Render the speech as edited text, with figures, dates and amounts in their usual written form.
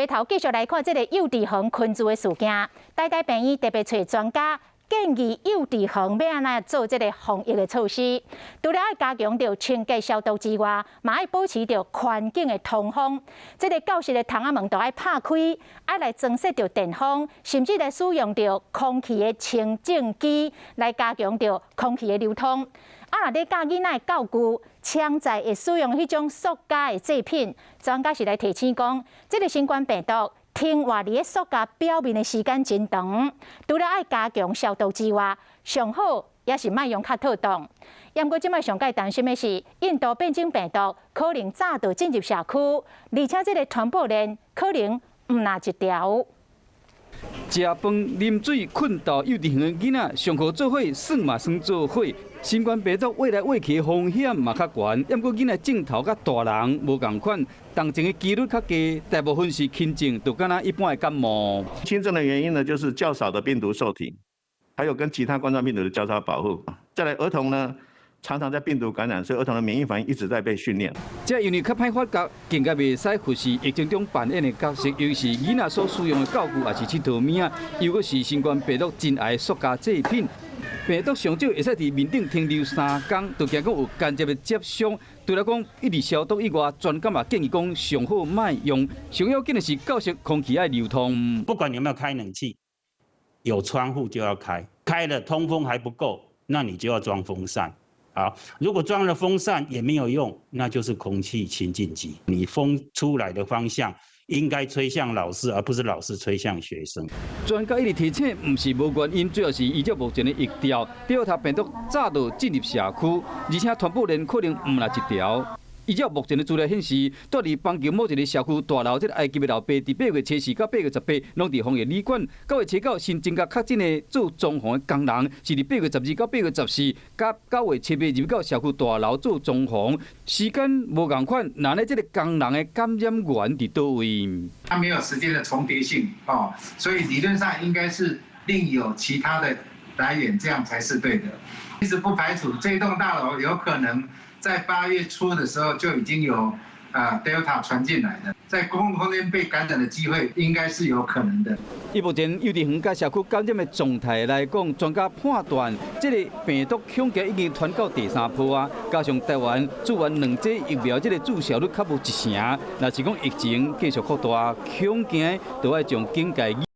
回頭繼續來看這个幼稚園昆蛀的事件，台大病院特別揣專家建議幼稚園欲按怎做這个防疫的措施，除了愛加強著清潔消毒之外，嘛愛保持著環境的通風。這个教室的窗仔門都愛拍開，愛來增設著電風，甚至來使用著空氣的清淨機來加強著空氣的流通。啊，若咧教囡仔的教具，潛在會使用彼種塑膠的製品，專家是來提醒講，這个新冠病毒停活佇咧塑膠表面的時間真長，除了愛加強消毒之外，上好也是莫用較妥當。毋過這擺上蓋擔心的是，印度變種病毒可能早就進入社區，而且這个傳播鏈可能毋但一條。食飯、啉水、睏到幼稚園的囡仔上課做伙，耍嘛耍做伙。新冠病毒穢來穢去的風險嘛較懸，毋過囡仔症頭佮大人無仝款，重症的幾率較低，大部分是輕症，就敢若一般的感冒。輕症的原因呢，就是較少的病毒受體，還有跟其他冠狀病毒的交叉保護。再來兒童呢，常常在病毒感染，所以兒童的免疫反應一直在被訓練。這因為較歹發覺，更加袂使忽視疫情中扮演的角色，尤其是囡仔所使用的教具，抑是𨑨迌物仔，又閣是新冠病毒真愛的塑膠製品。病毒上少會使佇面頂停留3工，就驚講有間接的接觸。除了講一直消毒以外，專家嘛建議講上好莫用。上要緊的是教室空氣愛流通。不管有沒有開冷氣，有窗戶就要開，開了通風還不夠，那你就要裝風扇。好，如果裝了風扇也沒有用，那就是空氣清淨機。你風出來的方向應該吹向老師，而不是老師吹向學生。專家一直提醒，毋是無原因，主要是依照目前的疫調，德爾塔病毒早就進入社區，而且傳播鏈可能毋但一條。依照目前的資料顯示，蹛佇邦橋某一个社區大樓，這个埃及的老爸，佇8月24到8月18，攏佇防疫旅館。9月7新增加確診的做裝潢的工人，是佇8月12到8月14，佮9月7入到社區大樓做裝潢，時間無仝款。那呢，這个工人的感染源佇佗位？它沒有時間的重疊性，哦，所以理論上應該是另有其他的來源，這樣才是對的。其實不排除這棟大樓有可能在8月初的時候就已經有啊 Delta 傳進來的，在公共空間被感染的機會應該是有可能的。以目前幼稚園佮社區感染的狀態來講，專家判斷這个病毒恐驚已經傳到第三波啊。加上台灣注完兩劑疫苗，這个注射率較無一成，若是講疫情繼續擴大，恐驚就愛將警戒。